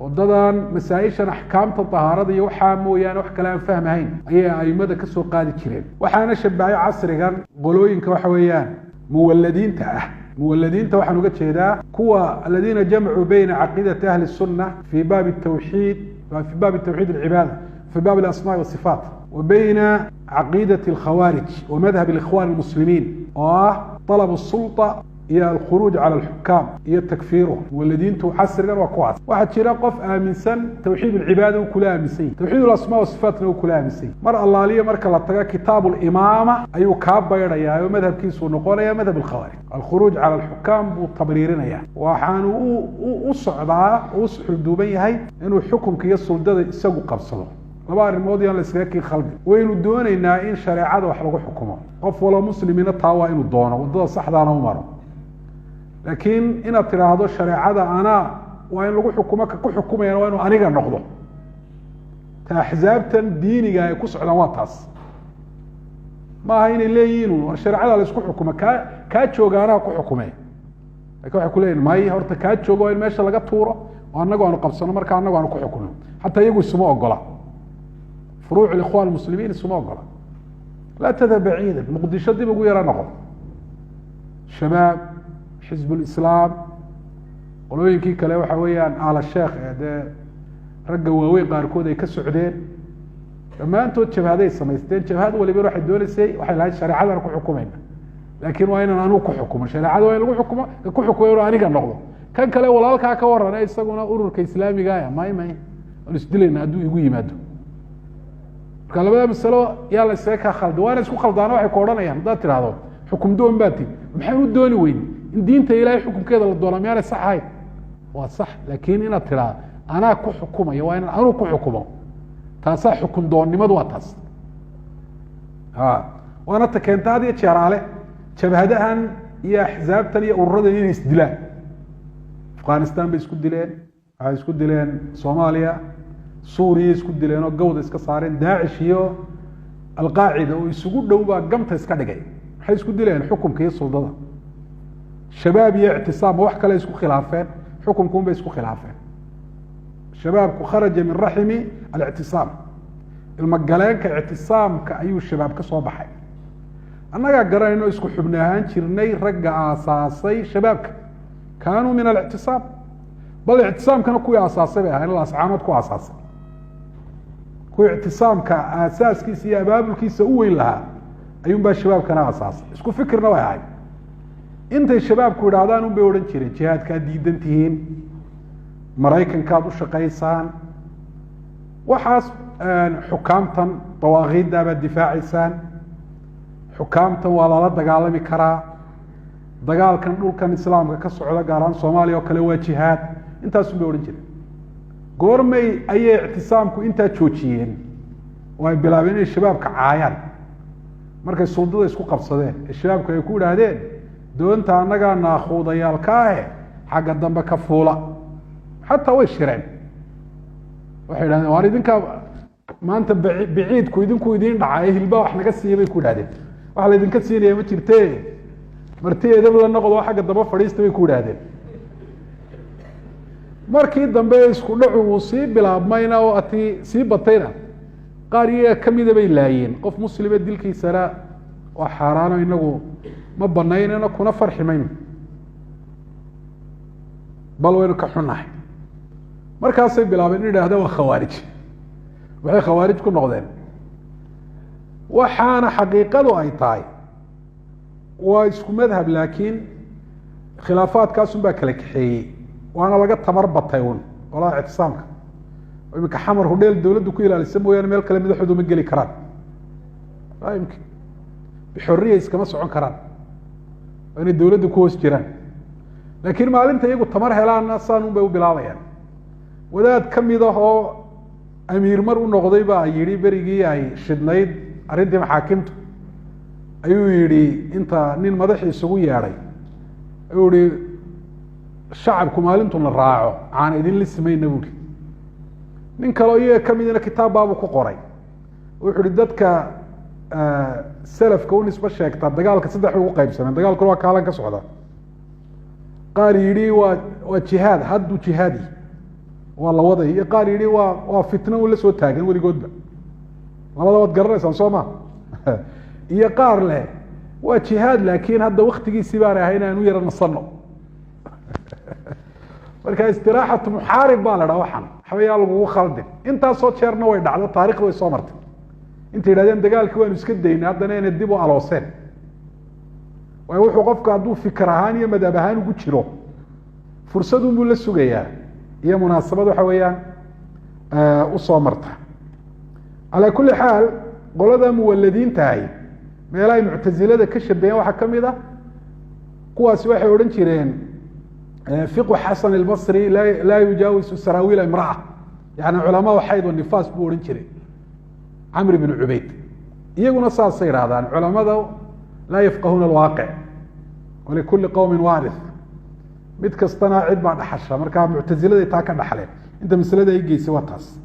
Wadadan masaa-ishan axkaamta tahaarada iyo waxaa mooyaane wax kale aan fahmahayn ayay aimada kasoo qaadi jireen. Waxaana shabahay casrigan qolooyinka waxa weeyaan muwaladiinta ah. Muwaladiinta waxaan uga jeedaa kuwa aladiina jamacuu bayna caqiidati ahli الsuna fi baabi tawxiid, fi baabi tawxiid alcibaada, fi baabi alasmaء wasifaat, wa bayna caqiidati alkhawaarij wa madhab اlikhwan اlmuslimiin oo ah طalab الsulطa iyo alkhuruuj cala alxukaam iyo takfiiruhum. Muwaladiintu casrigan waa kuwaas. Waxaa jira qof aaminsan tawxiid alcibaada uu kula aaminsan yahy, tawxiid alasmaa wasifaatna uu kula aaminsan yahy. Mar allaaliya marka la taga kitaab limaama ayuu kaa baydhayaa oo madhabkiisuu noqonaya madhab alkhawaarij. Alkhuruuj cala alxukaam buu tabriirinaya, waxaanu u socdaa oo u suxulduuban yahay inuu xukunka iyo suldada isagu qabsado. Laba arrimood yaan la iskaga kii khaldi. Waynu doonaynaa in shareecada wax lagu xukumo, qof waloo muslimina taa waa inuu doono, waddada saxdaana u maro. Laakiin inaad tidhaahdo shareecada anaa waa in lagu xukumo, ka ku xukumayana waa inuu aniga noqdo, ta axsaabtan diiniga ay ku socdaan waa taas. Ma aha inay leeyihiin war shareecada la isku xukumo, kaa jooga anaa ku xukume. Lakin waxay kuleyihin may, horta kaa jooga waa in meesha laga tuuro oo annagu aanu qabsano, marka annagu aanu ku xukuno. Xataa iyagu isuma ogola, furuuc ikhwan muslimiin isuma ogola. Laa tadhab baciida, Muqdisho dib ugu yara noqon, shabaab, Xizb ulislaam, qolooyinkii kale waxa weeyaan aala sheekh ee dee ragga waaweyn qaarkood ay ka socdeen, dhammaantood jabhaday samaysteen. Jabhad waliba waxay dooneysay, waxay lahayd shareecadaan ku xukumayna, laakiin waa inaan anugu ku xukumo. Shareecada waa in lagu xukumo, ka ku xukumay inuu aniga noqdo. Kan kale walaalkaa ka warane isaguna ururka islaamiga ah, may may, waan isdilayna hadduu igu yimaado. Marka labada masalo yaa la iskaga kaa khalda, waana isku khaldaano. Waxay ku odhanayaan haddaad tidhahdo xukum doon baa ti, maxaan u dooni weyn in diinta Ilahay xukunkeeda la doonaa? Miyaanay sax ahayn? Waa sax, laakiin inaad tidhaahdo anaa ku xukumaya, waa inaan anugu ku xukumo, taasaa xukun doonnimadu waa taas. Waana ta keenta had iyo jeeraale jabhadahan iyo axsaabtan iyo ururadan inay isdilaan. Afghanistan bay isku dileen, waxay isku dileen Soomaaliya, Suuriya isku dileen oo gawda iska saareen. Daacish iyo Alqaacida oo isugu dhow baa gamta iska dhigay. Maxay isku dileen? Xukumka iyo suldada. Shabaab iyo Ictisaam ma wax kale isku khilaafeen? Xukumkuun bay isku khilaafeen. Shabaabku kharaja min raximi alictisaam, ilmagaleenka ictisaamka ayuu shabaab ka soo baxay. Annagaa garanayno, isku xubni ahaan jirnay. Ragga aasaasay shabaabka kaanuu min alictisaam, bal ictisaamkana kuwii aasaasay bay ahayn, Laascaanood ku aasaasay. Kuwii ictisaamka aasaaskiisa iyo abaabulkiisa u weyn lahaa ayuun baa shabaabkana aasaasay. Isku fikirna way ahayd. Intay shabaabku idhaahdaan un bay odhan jireen jihaadkaad diidan tihiin, Maraykankaad u shaqaysaan, waxaas xukaamtan dawaaqiidda baad difaacaysaan, xukaamtan waa lala dagaalami karaa, dagaalkan dhulkan islaamka ka socda gaar ahaan Soomaaliya oo kale waa jihaad. Intaasun bay odhan jireen. Goormay ayay ictisaamku intaa joojiyeen oo ay bilaabeen inay shabaabka caayaan? Markay suldada isku qabsadeen ee shabaabku ay ku idhaahdeen doonta annagaa naakuudayaalka ahe, xagga dambe ka fuula. Xataa way shireen, waxay idhahdeen waar idinkaa maanta biciidku idinku idiin dhacay, hilbaa wax naga siiya bay ku idhahdeen. Wax laydinka siinaya ma jirte, marti edab la noqdo, xagga dambe fadhiista bay ku idhahdeen. Markii dambe isku dhacu uu sii bilaabmayna oo ati sii batayna, qaar iyaga kamida bay laayeen. Qof muslima dilkiisana waa xaaraano, inagu ma banaynayno kuna farxi mayno, bal waynu ka xunnahay. Markaasay bilaabeen in idhahdeen waa khawaarij. Waxay khawaarij ku noqdeen, waxaana xaqiiqadu ay tahay waa isku madhab, laakiin khilaafaadkaasun baa kala kaxeeyey, waana laga tamar batay un qolada ictisaamka. Iminka Xamar hudheel dawladdu ku ilaalisa mooyaane meel kale madaxoodu ma geli karaan, laa yumkin, bixorriya iskama socon karaan, waa inay dawladdu ku hoos jiraan. Laakiin maalinta iyagu tamar helaanna saan bay u bilaabayaan. Wadaad kamid ah oo amiir mar u noqday baa yidhi, berigii ay shidnayd arrintii maxaakimtu, ayuu yidhi, inta nin madaxii isugu yeedhay ayuu yihi, shacabku maalintuna raaco caana idin lisimayna buuri. Nin kaleo iyaga kamidina kitaab baabuu ku qoray, wuxu uhi dadka selafka u nisbo sheegtaa dagaalka saddex bay ugu qaybsameen. Dagaalkuna waa kaalan ka socda. Qaar yidhi waa jihaad, hadduu jihaadi, Waa la waday. Iyo qaar yidhi waa fitno un la soo taagan weligoodba. Labada waad garanaysaan, soo ma? Iyo qaar leh waa jihaad, laakiin hadda waktigiisii baana ahayn, aan u yaro nasano. Marka istiraaxatu muxaarib baa la dhaha. Waxaan waxba yaa lagugu khaldin. Intaasoo jeerna way dhacdo, taarikhda way soo martay. Intay yidhahdeen dagaalkii waanu iska daynay, haddana inay dib u alooseen. Waayo, wuxuu qofku hadduu fikir ahaan iyo madhab ahaan ugu jiro, fursadunbuu la sugayaa iyo munaasabad waxa weeyaan usoo marta. Calaa kulli xaal, qolada muwaladiintahay meelahay muctasilada ka shabeheen waxaa ka mid ah, kuwaasi waxay odhan jireen fiqu Xasan Albasri laa yujaawisu saraawiila imraa, yani culamaa xayd wa nifaas buu odhan jiray Camr bn Cubayd. Iyaguna saasay idhahdaan, culamada laa yafqahuuna alwaaqic, walikuli qowmin waarith, mid kastana cid baa dhaxasha. Marka muctaziladay taa ka dhaxleen. Inta maslada ay geysay waa taas.